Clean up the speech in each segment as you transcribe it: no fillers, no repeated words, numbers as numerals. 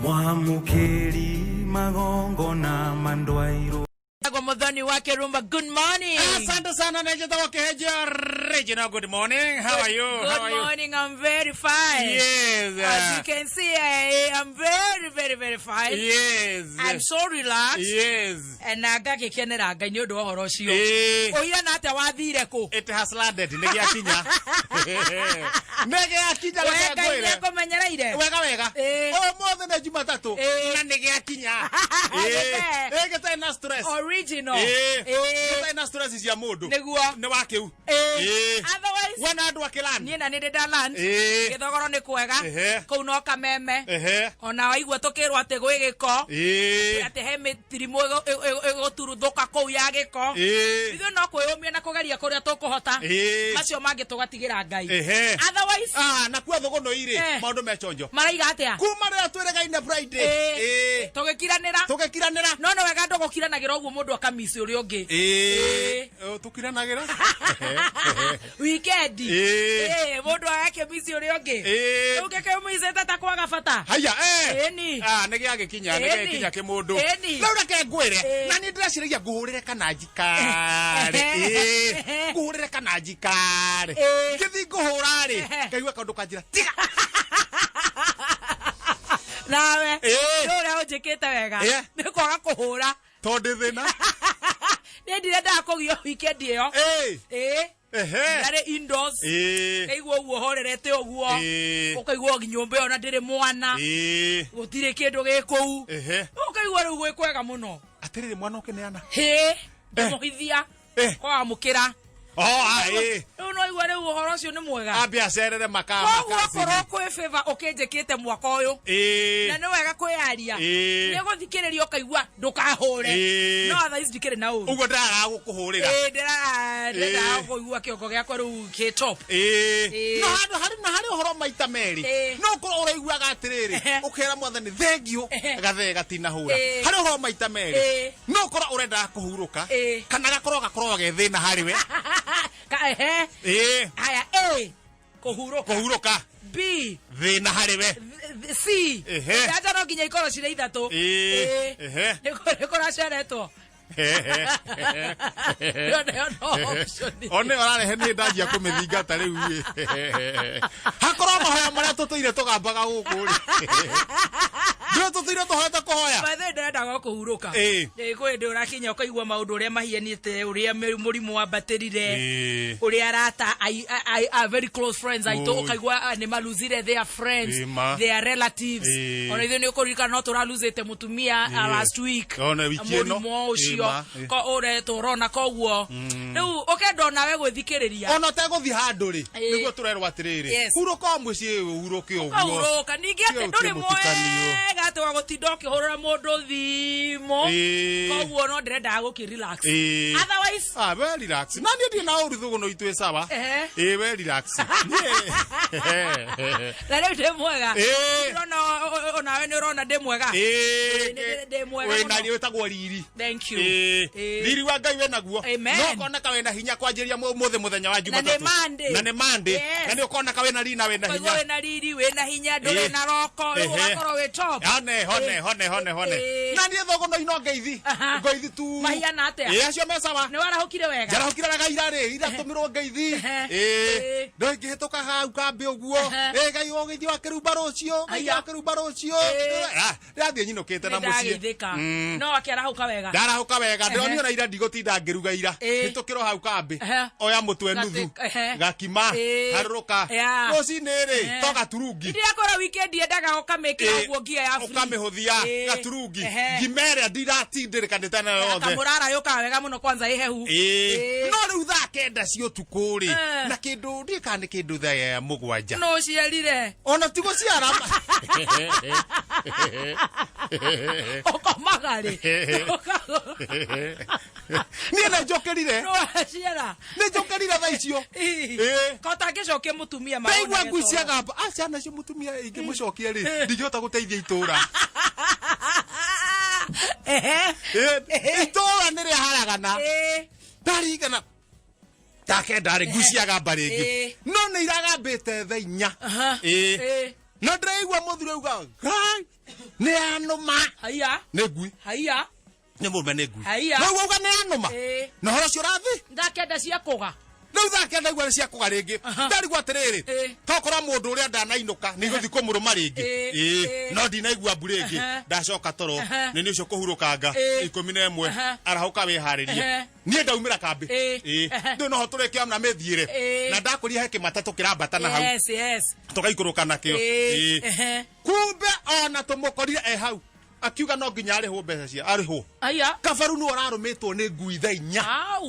Mwamũkĩri magongona mandwairwo. Kwa Muthoni wa Kirumba, good morning. Asante sana Nejeta wa Keheja Regina. Good morning. How are you? Good How are you? morning. I'm very fine. Yes. As you can see, I am very, very, very fine. Yes. I'm so relaxed. Yes. Na ngagĩkenera Ngai nĩ ũndũ wa ũhoro ũcio. Eh. Ũhiana atĩa wathire kũ? It has landed. Nĩ gĩakinya. Nĩ gĩakinya We reke Ngai ngwĩre. nĩakũmenyereire. Wega wega. Eh. Ũmũthĩ nĩ Jumatatũ. Eh. Na nĩ gĩakinya. Gĩte. Eh, gĩtarĩ na stress. Original. Eh. Eh. Gĩtarĩ na stress cia mũndũ. Nĩguo. Nĩ wa kĩu. Eh. Eh. Otherwise, We na andũ a kĩlani. niĩ na nĩ ndĩ ndaland. Eh. Gĩthogoro nĩ kwega. Ehe. Kũu no kameme. Ehe. Ona waigua tũkĩrwo atĩ gwĩ gĩko. Eh. Atĩ he mĩtirimũ ĩgũturuthũka kũu ya gĩko. Eh. Ithuĩ no kwĩyũmia na kũgeria kũrĩa tũkũhota. Eh. Macio mangĩ tũgatigĩra Ngai. Ehe. Otherwise, Ah, na kuo thũgũnũ irĩ Eh. maũndũ me chonjo maraiga atĩa? kuma rĩrĩa twĩrĩgaine Friday. Eh. Eh. Tũgĩkiranĩra. Tũgĩkiranĩra. No nĩ wega andũ gũkiranagĩra ũguo mũndũ akamisi ũrĩa ũngĩ. Eh. Oh, tũkiranagĩra. Weekend. Eh. Eh, mũndũ agakĩmisi ũrĩa ũngĩ. Eh. Rĩu ngĩkĩmicĩte ta kwaga bata. Haya, eh. Ĩni. Ah, nĩ gĩagĩkinya, nĩ Ĩni. gĩakinya kĩmũndũ. Ĩni. Rĩu reke ngwĩre, Eh. na niĩ ndĩreciragia ngũhũrĩre kana njikare. Eh. Ngũhũrĩre kana njikare. Eh. Ngĩthiĩ ngũhũra rĩ, Ehe. ngaigua kaũndũ kanjĩra, tiga. Nawe. Eh. Nĩ ũrĩa ũnjĩkĩte wega. Eh. Nĩ kwaga kũhũra. Tondũ thĩna. Niĩ ndirendaga kũgio weekend ĩyo. Eh. Ĩĩ. Ehe. Ndarĩ indoors. Eh. Ngaigua ũguo horerete ũguo. Eh. Ũkaigua nyũmba ĩyo na ndĩrĩ mwana. Eh. Gũtirĩ kĩndũ gĩ kũu. Ehe. Ũkaigua rĩu gwĩ kwega mũno. Atĩrĩrĩ mwana ũkĩneana. Hĩ. Ndĩmũhithia. Eh. Kwamũkĩra. Oh, ah, eh. Rĩu no igua rĩu ũhoro ũcio nĩ mwega. Ambe acerere makaa Koguo makacini. okorwo kwĩ favor ũkĩnjĩkĩte mwaka ũyũ. Eh. Na nĩ wega kwĩyaria. Ĩĩ. Nĩ gũthikĩrĩria ũkaigua ndũkahũre. Ĩĩ. No thaa ici ndikĩrĩ na ũru. Ũguo ndĩragaga gũkũhũrĩra. Ĩĩ, ndĩrendaga Ĩĩ. kũigua kĩongo gĩakwa rĩu kĩ top. Ĩĩ. Ĩĩ. No handũ harĩ na harĩ ũhoro maita merĩ. Ĩĩ. No ũkorwo ũraiguaga atĩrĩrĩ, Ehe. ũkera mwathani thengiũ Ehe. gathee gatinahũra. Ĩĩ. Harĩ ũhoro maita merĩ. Ĩĩ. No ũkorwo ũrendaga kũhurũka Ĩĩ. kana gakorwo gakorwo ge thĩna harĩ we. Ehe. Ĩĩ. Haya, A, kũhurũka. Kũhurũka. B, Thĩna harĩ we. C. Ehe. Ndanja no nginya ikorwo cirĩ ithatũ. Ĩĩ. Ĩĩ. Ehe. Nĩ kũraceretwo. Ĩyo nĩyo no option. One ũrarehe nĩ ndanjia kũmĩthingata rĩu ĩ. Hakorwo mahoya marĩa tũtũire tũgambaga gũkũ rĩ. Ndũĩ tũtũire tũhoete kũhoya. By the way, ndĩrendaga o kũhurũka. Ĩĩ. Ĩĩ, kwĩ hĩndĩ ũrakinya ũkaigua maũndũ ũrĩa mahianĩte ũrĩa mũrimũ wambatĩrire Ĩĩ. ũrĩa arata very close friends aitũ Oi. ũkaigua nĩ maluzire their friends Ĩĩ ma. their relatives Ĩĩ. ona ithuĩ nĩ ũkũririkana no tũraluzĩte mũtumia Ĩĩ. last week Ona wiki ĩno. mũrimũ ũcio Ĩĩ ma. Ĩĩ. ko ũretwo ũrona koguo rĩu ũkenda onawe gwĩthikĩrĩria Ona ũtegũthiĩ handũ rĩ, Ĩĩ. nĩguo tũrerwo atĩrĩrĩ, Yes. hurũka o mũciĩ ũhurũke ũguo. Ũkahurũka ningĩ atĩ Tiga ndũrĩ gũtirĩ mũtukanio. mwega atĩ wa gũtinda ũkĩhũrĩra mũndũ thimũ Ĩĩ. koguo no ndĩrendaga gũkĩ relax Ĩĩ. otherwise Ah, we relax. Na niĩ ndirĩ na ũru thũgũnũ itũ sawa. Ehe. Ĩĩ, we relax. Niĩ. Na rĩu ndĩ mwega. Ĩĩ. Ndĩrona onawe nĩ ũrona ndĩ mwega. Ĩĩ. Ndĩ mwega Wĩna mũno. wĩtagwo riri. Thank you. Ĩĩ. Ĩĩ. Riri wa Ngai wĩnaguo. Amen. No ũkoneka wĩna hinya kwanjĩrĩria ũmũthĩ mũthenya wa Na nĩ Jumatatũ. Monday. Na nĩ Monday. Yes. Na nĩ ũkoneka wĩna riri na wĩna Ũkaigua hinya. wĩna riri wĩna hinya ndũrĩ Ĩĩ. na roko rĩu Ehe. ũgakorwo wĩ top. Hone, hone, Ĩĩ. hone, hone, hone. Ĩĩ. Na niĩ thogono ino ngeithi. Aha. Ngeithi tu. Mahiana atĩa? Ĩĩ, acio me sawa. Nĩ warahũkire wega? Njarahũkire wega ira rĩ, iratũmĩrwo ngeithi. Ehe. Ĩĩ. Ĩĩ. No ingĩhĩtũka hau kambĩ ũguo. Ehe. Ĩĩ, Ngai ũgĩthiĩ wa kĩrumba rũciũ, Ngai Aya. wa kĩrumba rũciũ. Ĩĩ. Ah, ndĩrathiĩ nyinũkĩte na Nĩ mũciĩ. ndageithĩka. No akĩarahũka wega. Ndarahũka wega, Ehe. ndĩronio na ira ndigũtinda ngĩruga ira. Ĩĩ. Hĩtũkĩrwo hau kambĩ. Ehe. Oya mũtwe nuthu. Ehe. Gakima. Ĩĩ. Harũrũka. Yeah. Rũcinĩ rĩ, Ehe. to gaturungi. Ndirakora weekend yendaga ũkamĩkĩra Ĩĩ, ũguo ngia ya free. ũkamĩhũthia Ĩĩ. gaturungi Ehe. ngima ĩrĩa ndiratindĩrĩkanĩte nayo yothe Kamũrara yũkaga wega mũno kwanza ĩhehu. Ĩĩ. Ĩĩ. No rĩu thaa kenda cia ũtukũ rĩ Eh. na kĩndũ ndiĩ kana nĩ kĩndũ thaa ya mũgwanja No ũciarire. Ona ti gũciara. Ũkomaga rĩ. Niĩ nĩ njũkĩrire. No waciara. Nĩ njũkĩrire thaa icio. Ĩĩ. Ko tangĩcokia mũtumia Ndaigua ngui ciagamba a ciana cio mũtumia ingĩmũcokia rĩ ndingĩhota gũteithia itũra. Ehe. Ĩĩ, itũra nĩ rĩaharagana. Ĩĩ. Ndarigana ta kenda rĩ ngui ciagamba rĩngĩ Ĩĩ. no nĩ iragambĩte thaa 4. Aha. Ĩĩ. Ĩĩ. Na ndĩraigua mũthuri auga ngai nĩ anũma. Haiya. Nĩ ngui. Haiya. Nĩ mũrũme nĩ ngui. Haiya. Rĩu auga nĩ anũma. Ĩĩ. Na ũhoro ũcio ũrathi Ndakenda cia kũga. Rĩu thaa kenda igua nĩ cia kũga rĩngĩ. Aha. Ndarigwo atĩrĩrĩ, Ĩĩ. tokorwo mũndũ ũrĩa ndanainũka nĩ gũthiĩ kũmũrũma rĩngĩ. Ĩĩ. Ĩĩ. Ĩĩ. No ndinaigua mbu rĩngĩ. Aha. Ndacoka toro. Aha. Nĩ nĩ ũcio kũhurũkanga Ĩĩ. 11. Aha. Arahũka wĩharĩrie. Aha. Niĩ ndaumĩra kambĩ. Ĩĩ. Ĩĩ. Aha. Rĩu noho tũrĩkia na mĩthiĩre. Ĩĩ. Na ndakũria he kĩmata tũkĩrambata na hau. Yes, yes. Tũgaikũrũka nakĩo. Ĩĩ. Ĩĩ. Ehe. Kumbe ona tũmũkorire e hau akiuga no nginya arĩhwo mbeca cia arĩhwo. Haiya. Kabaru nĩwe ũrarũmĩtwo nĩ ngui thaa 4. Au.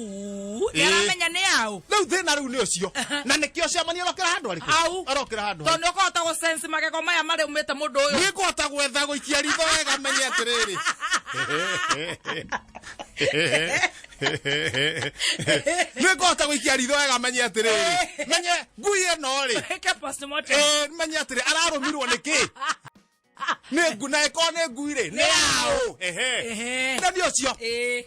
Ĩĩ. Nĩaramenya nĩ au. Rĩu thĩna rĩu nĩ ũcio. Na nĩkĩo ciamani arokĩra handũ arĩkũ? Hau. Arokĩra handũ. Tondũ nĩ ũkũhota gũsense magego maya marũmĩte mũndũ ũyũ. Nĩ ngũhota gwetha gũikia ritho wega menye atĩrĩrĩ. Nĩ ngũhota gũikia ritho wega menye atĩrĩrĩ. Menye ngui ĩno rĩ. Ĩke postmortem. Ĩĩ, menye atĩrĩ ararũmirwo nĩ kĩ? Nĩ ngu na ĩkorwo nĩ ngui rĩ. Nĩ yaũ? Ehe. Ehe. Na nĩ ũcio. Ĩĩ.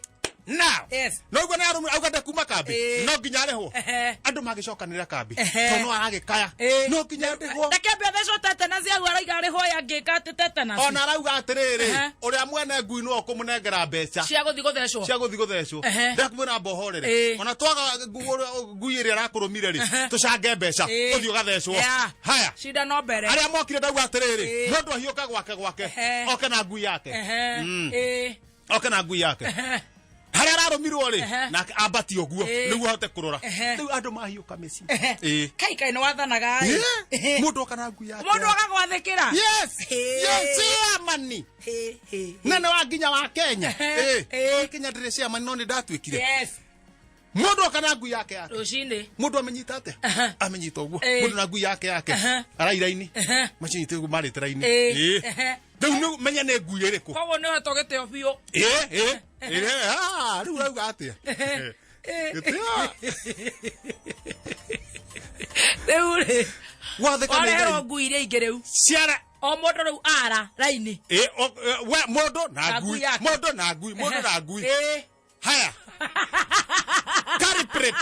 Now. Yes. No igua nĩ arũmirwo auga ndekuma kambĩ. Ĩĩ. No nginya arĩhwo. Ehe. Andũ magĩcokanĩrĩra kambĩ. Ehe. Tondũ no aragĩkaya. Ĩĩ. No nginya arĩhwo. Reke mbe thecwo tetanus yau arauga arĩhwo yangĩka atĩ tetanus. Ona arauga atĩrĩrĩ, Ehe. ũrĩa mwene ngui nĩwe ũkũmũnengera mbeca Cia gũthiĩ gũthecwo. cia gũthiĩ gũthecwo. Ehe. Ndakwĩra mbohorere. Ĩĩ. Ona twaga ngui ĩrĩa ĩrakũrũmire rĩ, Ehe. tũcange mbeca Ĩĩ. ũthiĩ ũgathecwo. Yeah. Haya. Cinda no mbere. Arĩa mokire ndauga atĩrĩrĩ, Ĩĩ. mũndũ ahiũka gwake gwake, Ehe. oke na ngui yake. Ehe. Mm. Ĩĩ. Oke na ngui yake. Ehe. Harĩa ararũmirwo rĩ, Ehe. nake ambatie ũguo Ĩĩ. nĩguo ahote kũrora. Ehe. Rĩu andũ mahiũka mĩciĩ. Ehe. Ĩĩ. Kai kai nĩ wathanaga ĩ. Ĩĩ. Mũndũ oka na ngui yake. Mũndũ agagwathĩkĩra. Yes. Ĩĩ. Yes, chairman. Ĩ, ĩ. Nene wa nginya wa Kenya. Ehe. Ĩĩ. Ĩĩ. Kenya ndĩrĩ chairman no nĩ ndatuĩkire. Yes. Mũndũ oka na ngui yake yake. Rũcinĩ. Mũndũ amenyita atĩa? Aha. Amenyita ũguo. Ĩĩ. Mũndũ na ngui yake yake. Aha. Arairaini. Ehe. Macinyite ũguo marĩte raini. Ĩĩ. Ĩĩ. Ehe. Rĩu nĩ menye nĩ ngui ĩrĩkũ. Koguo nĩ ũhetwo gĩtĩo biũ. Ĩĩ, ĩĩ. Ĩĩ, ah, rĩu ũrauga atĩa? Ĩĩ. Gĩtĩo. Rĩu rĩ. Gwathĩka nĩ Wareherwo Ngai. ngui iria ingĩ rĩu. Ciara O mũndũ rĩu ara raini. Ĩĩ, we mũndũ na Na ngui ngui. yake. Mũndũ na ngui, mũndũ na ngui. Ĩĩ. Haya. Culprit.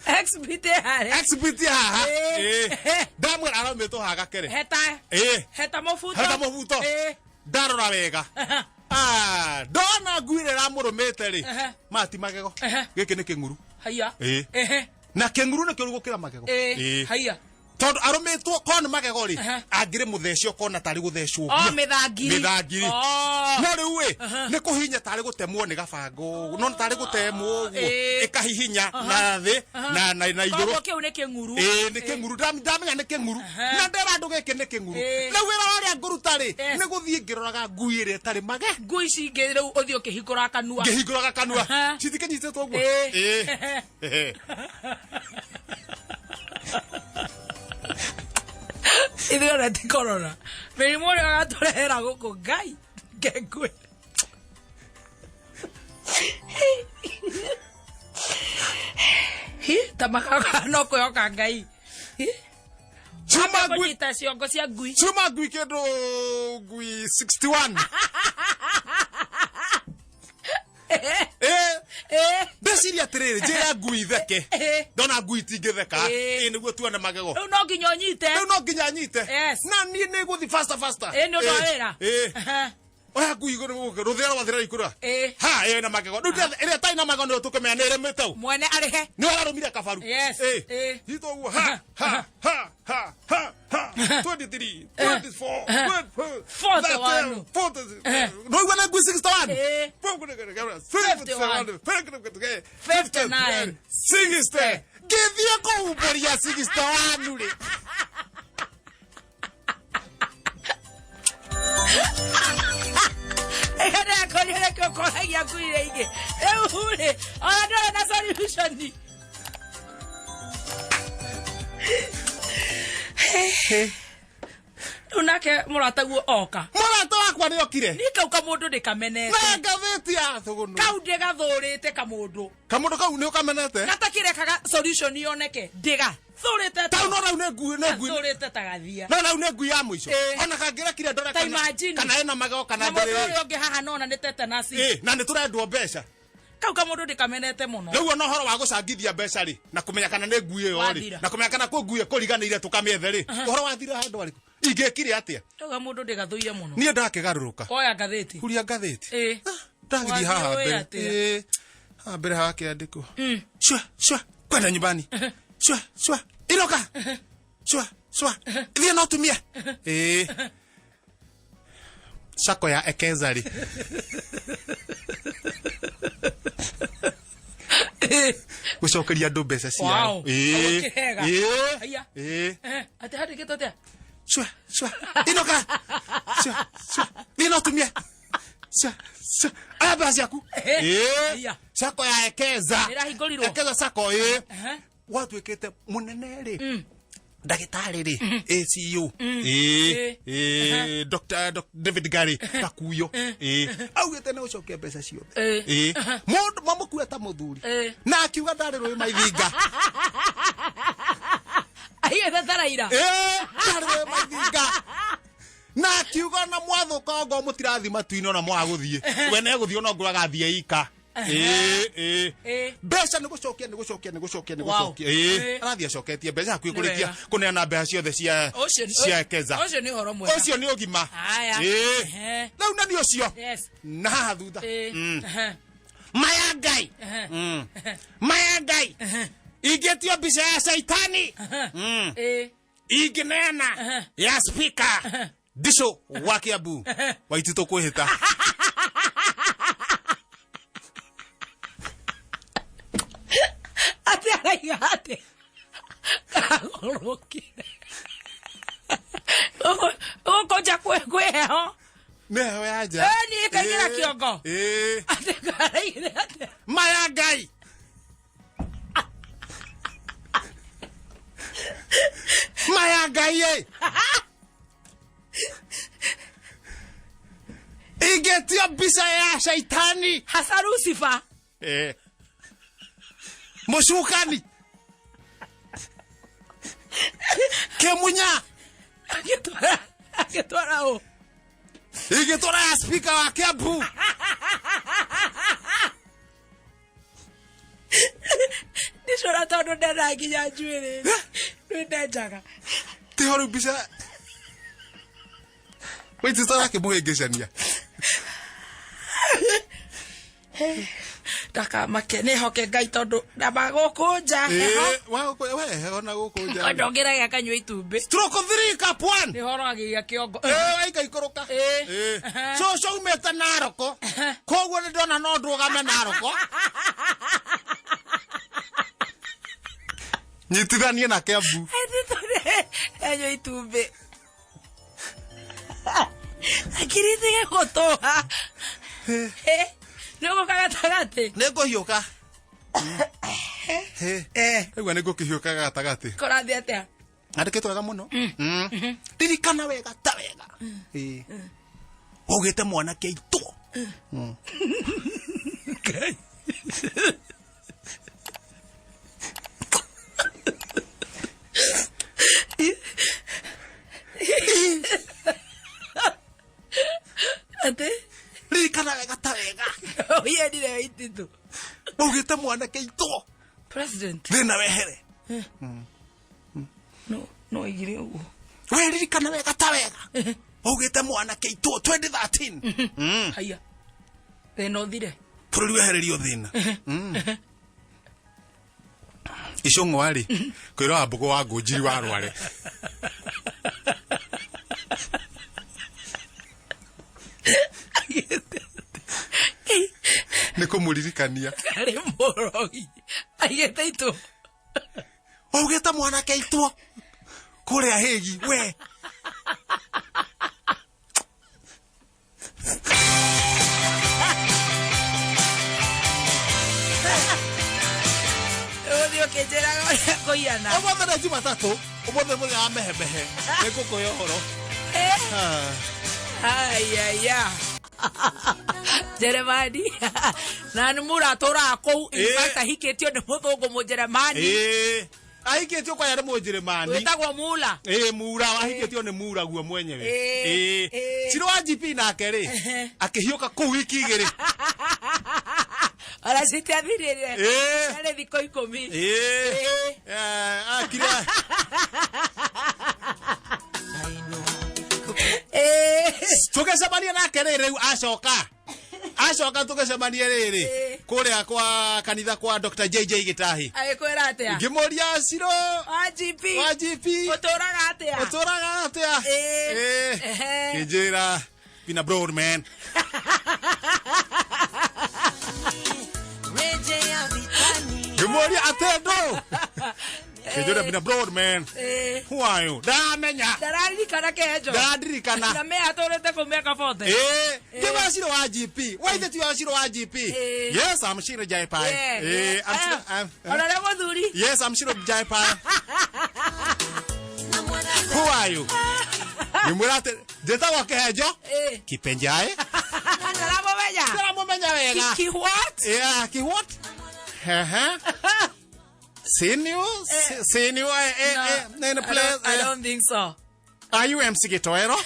XBT harĩa. XBT haha. Ĩĩ. Ĩĩ. Ndamwĩra araumĩtwo haha gakere. Heta. Ĩĩ. Heta mũbuto. Heta mũbuto. Ĩĩ. Ndarora wega. Aha. Ah, ndona ngui ĩrĩa ĩramũrũmĩte rĩ. Ehe. Maya ti magego. Ehe. Gĩkĩ nĩ kĩng'uru. Haiya. Ĩĩ. Ehe. Na kĩng'uru nĩ kĩũru gũkĩra magego. Ĩĩ. Ĩĩ. Haiya. Tondũ arũmĩtwo korwo nĩ magego rĩ, Ehe. angĩrĩ mũthece ũkona tarĩ gũthecwo O ũguo. mĩthangiri. Mĩthangiri. O. No rĩu ĩ, nĩ kũhihinya tarĩ gũtemwo nĩ gabango, no tarĩ gũtemwo ũguo, Ĩĩ. ĩkahihinya na thĩ na igũrũ. Koguo kĩu nĩ kĩng'uru. Ĩĩ nĩ kĩng'uru. Ndamenya nĩ kĩng'uru. Aha. Na ndera andũ gĩkĩ nĩ kĩng'uru. Ĩĩ. Rĩu wĩra ũrĩa ngũruta rĩ, Yes. nĩ gũthiĩ ngĩroraga ngui ĩrĩa ĩtarĩ mage. Ngui ici ingĩ rĩu ũthiĩ ũkĩhingũra kanua. Ngĩhingũraga kanua. Aha. Citikĩnyitĩtwo ũguo. Ĩĩ. Ĩĩ. Ithuĩ ona ti corona. Mĩrimũ ũrĩa ũgatũrehera gũkũ Ngai ngengwe. Hi, ta makaka no kwĩhoka Ngai. Hi. Ciuma ngui Kũnyita ciongo cia ngui. ciuma ngui kĩndũ ngui 61. Ĩĩ. Ĩĩ. Ndeciria atĩrĩrĩ, njĩra ngui theke. Ĩĩ. Ndona ngui itingĩtheka. Ĩĩ. Ĩĩ nĩguo tuone magego. Rĩu no nginya ũnyite. Rĩu no nginya nyite. Yes. Na niĩ nĩ gũthiĩ faster faster. Ĩĩ nĩ ũndũ wa wĩra. Ĩĩ. Aha. Oya ngui igũrũ rũthĩa rwathĩra ikũra. Ĩĩ. Ha, ĩĩ na magego. Rĩu ĩrĩa ĩtarĩ na magego nĩyo tũkũmenya nĩ ĩrĩmĩte ũ. Mwene arĩhe. Nĩ ararũmire kabaru. Yes. Ĩĩ. Ĩĩ. Nyita ũguo ha ha ha ha ha ha 23 24 25 41. 40. Ndoigua nĩ ngui 61. Ĩĩ. 51 59. 60. Ngĩthiĩ kũhumbũria 61 rĩ. Ĩrĩa nĩkĩo ũkoragia ngui iria ingĩ. Rĩu rĩ, ona ndũrĩ na solution. Rĩu nake mũrataguo oka. Mũrata wakwa nĩ okire. Niĩ kau kamũndũ ndĩkamenete. Na ngathĩti ya thũgũnũ. Kau ndĩgathũrĩte kamũndũ. Kamũndũ kau nĩ ũkamenete? Gatakĩrekaga solution yoneke. Ndĩgathũrĩte Tau no rau nĩ ngui nĩ ngui. gathũrĩte ta gathia. No rau nĩ ngui ya mũico. Ĩĩ. Ona kangĩrekire ndore Ta kana imagine. kana ĩna magego kana Na mũndũ ndĩrĩ. ũrĩa ũngĩ haha nona nĩ tetanus. Ĩĩ, na nĩ tũrendwo mbeca. Kau kamũndũ ndĩkamenete mũno. Rĩu ona ũhoro wa gũcangithia mbeca rĩ, na kũmenya kana nĩ ngui ĩyo rĩ, Wathira. na kũmenya kana kwĩ ngui ĩkũriganĩire tũkamĩethe rĩ, ũhoro wathira handũ harĩkũ? Ingĩkire atĩa? Kau kamũndũ ndĩgathũire mũno. Niĩ ndakĩgarũrũka. Koya ngathĩti. Huria ngathĩti. Ĩĩ. Ndagĩthiĩ haha Wathiĩ mbere. ũĩ atĩa? Ĩĩ. Haha mbere hakĩandĩkwo. Cua, cua, kwenda nyumbani. Cua, cua, iroka. Cua, cua, thiĩ na ũtumie. Ĩĩ. Sacco ya Ekeza rĩ. Gũcokeria andũ mbeca ciao. Wow. Ĩĩ. Gũkĩhega. Ĩĩ. Haiya. Ĩĩ. Atĩ handĩkĩtwo atĩa? Cua, cua, inoka. Cua, cua, thiĩ na ũtumie. Cua, cua, aya mbeca ciaku. Ĩĩ. Haiya. Sacco ya Ekeza. Nĩrahingũrirwo? Ekeza Sacco, ĩĩ. Ehe. Gwatuĩkĩte mũnene rĩ. Ndagĩtarĩ rĩ, ACU. Ĩĩ. Ĩĩ. Ĩĩ. Dr. David Gary Gakuyo. Ĩĩ. Augĩte nĩ gũcokia mbeca ciothe. Ĩĩ. Ĩĩ. Mũndũ mamũkue ta mũthuri. Ĩĩ. Na akiuga ndarĩ rũĩ maithinga. Aigĩte ta Raila. Ĩĩ, ndarĩ rũĩ maithinga. Na akiuga ona mwathũka ongo mũtirathi matu-inĩ ona mwaga gũthiĩ. We negũthiĩ ona ngũraga athiĩ ika. Ĩĩ, ĩĩ. Ĩĩ. Mbeca nĩ gũcokia nĩ gũcokia nĩ gũcokia nĩ Wow. gũcokia. Ĩĩ. Ĩĩ. Arathiĩ acoketie mbeca hakuhĩ Nĩ kũrĩkia wega. kũneana mbeca ciothe cia Ũcio nĩ- cia Ekeza. Ũcio nĩ ũhoro mwega. Ũcio nĩ ũgima. Haya. Ĩĩ. Ehe. Rĩu na nĩ ũcio. Yes. Na haha thutha. Ĩĩ. Ehe. Maya Ngai. Ehe. Maya Ngai. Ingĩtio mbica ya caitani. Ĩĩ. Ingĩneana ya speaker. Ndicũ wa Kiambu. Waititũ kwĩhĩta. Atĩ araiga atĩ kagũrũkire. Gũkũ nja kwĩ heho. Nĩ heho ya nja. Ĩĩ, niĩ ĩkaingĩra Ĩĩ. kĩongo. Ĩĩ. Atĩ karaigire atĩ. Maya Ngai. Maya Ngai ĩ. Ingĩtio mbica ya caitani. Hasa Lucifer. Eh. Mũcukani. Kĩmunya. Agĩtwara agĩtwara ũ. Ingĩtwara ya speaker wa Kiambu. Ndicũra tondũ ndena nginya njuĩrĩ. Rĩu ndenjaga. Tiho rĩu mbica. Waititũ arakĩmũhĩngĩcania. Ndakamake nĩhoke Ngai tondũ ndamba gũkũ nja heho. Ĩĩ, we heho na gũkũ nja. Ũndũ ũngĩragĩa akanyua itumbĩ. Stroke 3 cup 1. Nĩhoroagĩria kĩongo. Ĩĩ, waikaikũrũka. Ĩĩ. Ĩĩ. Cũcũ umĩte Naroko. Koguo nĩ ndona no ndũgame Naroko. Nyitithanie na Kiambu. Enyua itumbĩ. Akiri tige gũtũha. Nĩ ũgũka gatagatĩ. Nĩ ngũhiũka. Rĩu nĩ ngũkĩhiũka gatagatĩ. Kũrathiĩ atĩa? Andĩkĩtwo wega mũno. Ririkana wega ta wega. Ĩĩ. Waugĩte mwanake aitwo. Ngai. Atĩ? Ririkana wega ta wega. Ũyendire Waititu. Waugĩte mwanake aitwo. President. Thĩna wehere. No, no oigire ũguo. We ririkana wega ta wega. Waugĩte mwanake aitwo 2013. Haiya. Thĩna ũthire. Bũrũri wehererio thĩna. Icũng'wa rĩ, kwĩra wa mbũgũ wa ngũnjiri wa rware. Nĩ kũmũririkania. Arĩ mũrogi. Aigĩte itũ. Waugĩte mwanake aitwo kũrĩa hĩgi we. Ũgũthiĩ ũkĩnjĩraga ũrĩa kũhiana. Ũmũthĩ nĩ Jumatatũ, ũmũthĩ mũthenya wa mehemehe. Nĩ ngũkũhe ũhoro. Ayaya. Jeremani. Na nĩ mũratũraga kũu. In Ĩĩ. fact ahikĩtio nĩ mũthũngũ mũjeremani. Ĩĩ. Ahikĩtio kwaya nĩ Mũnjĩrĩmani. Wĩtagwo Mula. Ĩĩ mura ahikĩtio nĩ mura guo mwenyewe. Ĩĩ, Ĩĩ. ĩĩ. Ciro wa GP nake rĩ akĩhiũka kũu wiki igĩrĩ. Ona citiathirire. Ĩĩ. Ciarĩ thikũ 10. Ĩĩ. Ĩĩ. Eh, akira Ĩĩ. tũgĩcemania nake rĩrĩ rĩu acoka acoka tũgĩcemanie rĩrĩ Ĩĩ. kũrĩa kwa kanitha kwa Dr. JJ Gĩtahi Agĩkwĩra atĩa? ngĩmũria Ciro Wa GP. wa GP Ũtũraga atĩa? ũtũraga atĩa Ĩĩ. Ĩĩ. Ehe. Kĩnjĩra been abroad man ngĩmũria atendo kĩnjĩra been abroad man Ĩĩ. who are you ndamenya Ndararirikana Kĩhenjo. ndarandirikana Na me atũrĩte kũu mĩaka 40. Eh, ngĩmwĩra Ciro wa GP waithe ti wa Ciro wa GP Ĩĩ. yes I'm Ciro Jaipai Yeah, Eh, yeah. I'm Ciro I'm- Ona rĩa mũthuri. Yes, I'm Ciro Jaipai. Who are you? Ngĩmwĩra atĩ njĩtagwo Kĩhenjo Ĩĩ. Kipenjaĩ Ndaramũmenya. ndĩramũmenya wega Ki what? Yeah, ki what? Ehe. Seen you? Seen you No, in a I place? don't- I don't think so. Are you MC Gĩtoero?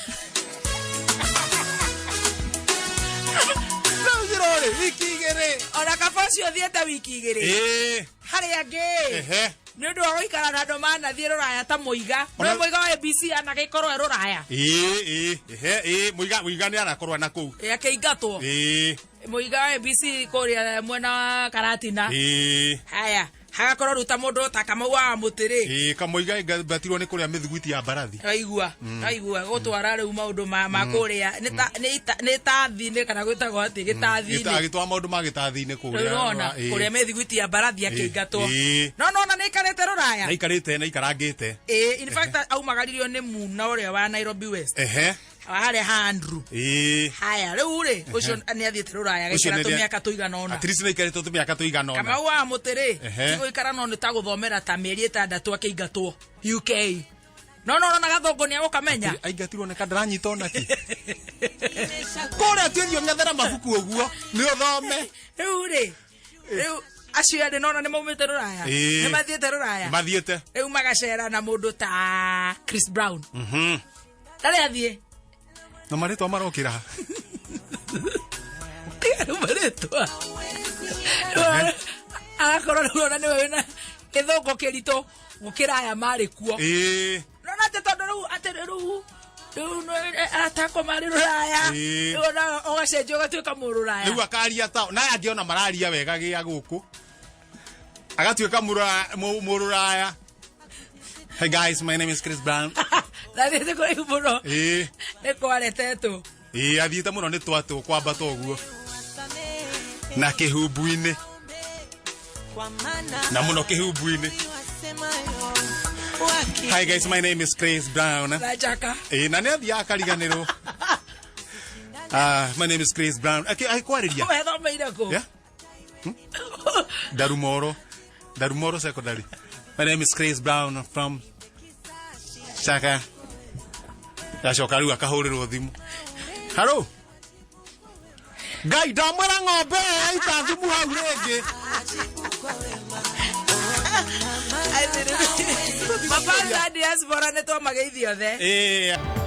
Rĩu Ciro rĩ, wiki igĩrĩ. Ona kaba ũcio ũthiĩte wiki igĩrĩ. Ĩĩ, Harĩ angĩ. ehe. Nĩ ũndũ wa gũikara na andũ manathiĩ rũraya ta mũiga. Ona- No mũiga wa ABC anagĩkorwo e rũraya. Ĩĩ, ĩĩ, ehe, ĩĩ, mũiga mũiga nĩ anakorwo na kũu. Ĩ, akĩingatwo. Ĩĩ, Mũiga wa ABC kũrĩa mwena wa Karatina. ĩĩ. Haya, hagakorwo rĩu ta mũndũ ta Kamau wa mũtĩ rĩ. Ĩĩ, kamũiga ingatirwo nĩ kũrĩa mĩthiguiti ya mbarathi. Waigua, waigua gũtwara rĩu maũndũ ma kũrĩa nĩ ta- nĩ ita- nĩ tathi-inĩ kana gwĩtagwo atĩ gĩtathi-inĩ. Agĩtwara maũndũ ma gĩtathi-inĩ Rĩu kũrĩa. nona Ĩĩ. kũrĩa mĩthiguiti ya mbarathi akĩingatwo. Ĩĩ. No nona nĩ aikarĩte rũraya. Naikarĩte naikarangĩte. Ĩĩ, in fact aumagaririo nĩ Muna ũrĩa wa Nairobi West. Ehe. Harĩa ha Andrew. Ĩĩ. Haya, rĩu rĩ, ũcio nĩ athiĩte rũraya Ũcio agaikara nĩ- tũmĩaka tũigana ũna. At least nĩaikarĩte tũmĩaka tũigana ũna. Kamau wa mũtĩ rĩ, Ehe. ti gũikara no nĩ ta gũthomera ta mĩeri ĩtandatũ akĩingatwo UK. No no ona gathũngũ nĩ agũkamenya. Aingatirwo nĩ kandaranyita onaki. Kũrĩa tuĩrio ng'ethera mabuku ũguo nĩ ũthome. Rĩu rĩ, rĩu acio erĩ nona nĩ maumĩte rũraya. Ĩĩ. Nĩ mathiĩte rũraya. Mathiĩte. Rĩu magacera na mũndũ ta Chris Brown. Mhm. Ndarĩ athiĩ. Na marĩtwa marokĩra. Tiga rĩu marĩtwa. Rĩu Agakorwo rĩu ona nĩwe wĩna gĩthũngũ kĩritũ gũkĩra aya marĩ kuo. Ĩĩ. Nona atĩ tondũ rĩu atĩ rĩu rĩu aratakwo marĩ rũraya. Ĩĩ. Rĩu ona ũgacenjia ũgatuĩka mũrũraya. Rĩu akaria ta na aya angĩ ona mararia wega gĩa gũkũ. Agatuĩka mũrũraya. Hey guys, my name is Chris Brown. Ndathiĩte kũraihu mũno. Ĩĩ. Nĩ kwaretetwo. Ĩĩ, athiĩte mũno nĩ twatũ kwambata ũguo. Na kĩhumbu-inĩ. Na mũno kĩhumbu-inĩ. Hi guys, my name is Chris Brown. Na njaka. Ĩĩ, na nĩ athiaga akariganĩrwo. Ah, my name is Chris Brown. Akĩkwarĩria. Wethomeire kũ? Yeah? Darumoro. Darumoro Secondary. My name is Chris Brown from Chaka. Gacoka rĩu akahũrĩrwo thimũ. Haro. Ngai ndamwĩra ng'ombe ĩyo ita thumu hau rĩngĩ. Mapasta diaspora nĩ twamageithia othe. Ĩĩ.